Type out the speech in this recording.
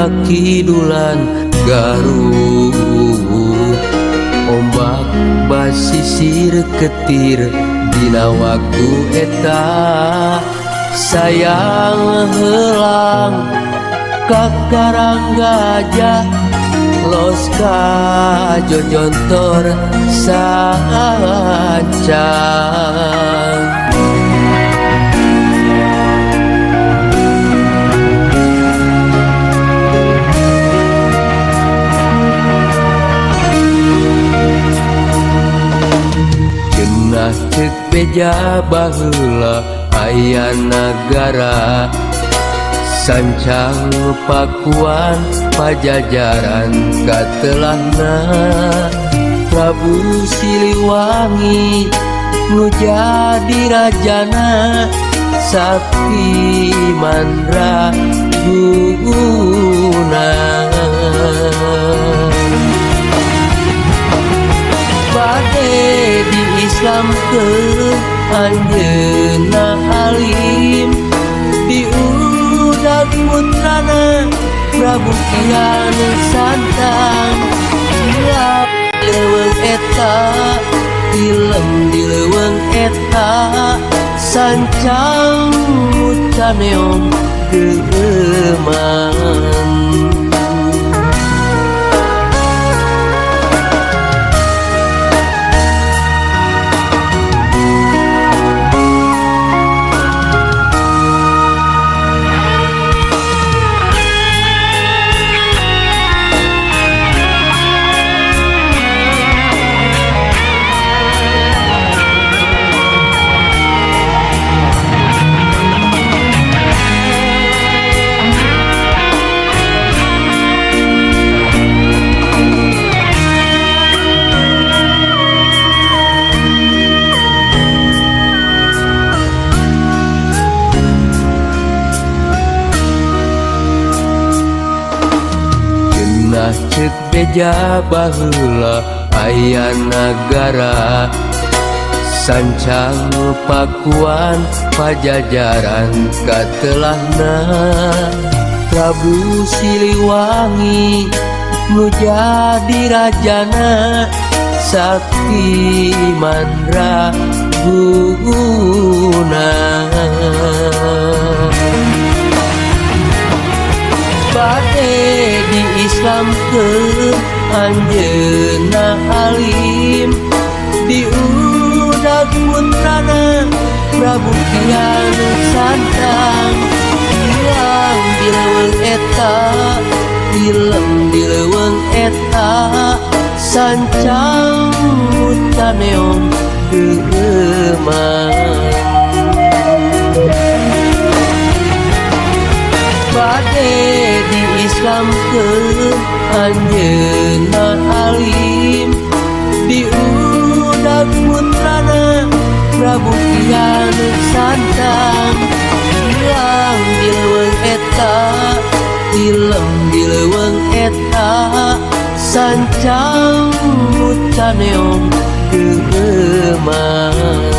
pakidulan Garut ombak basisir ketir dina waktu eta sayang helang ka Karang Gajah los ka Jojontor sancang. Cenah ceuk beja baheula aya nagara sancang Pakuan Pajajaran katelahna Prabu Siliwangi nu jadi rajana sakti mandra guna. Bade di Islamkeun anjeunna alim diudag putrana Prabu Kian Santang leuweung eta tilem di leuweung eta sancang mutaneom geueuman. Ceuk beja baheula aya nagara sancang Pakuan Pajajaran katelahna Prabu Siliwangi nu jadi rajana sakti mandra guna. Bade di Islamkeun anjeunna alim diudag putrana Prabu Kian Santang hilang di leuweung eta tilem di leuweung eta sancang mutaneom geueuman. Bade di Islamkeun anjeunna alim diudag putrana Prabu Kian Santang hilang di leuweung eta tilem di leuweung eta sancang mutaneom geueuman.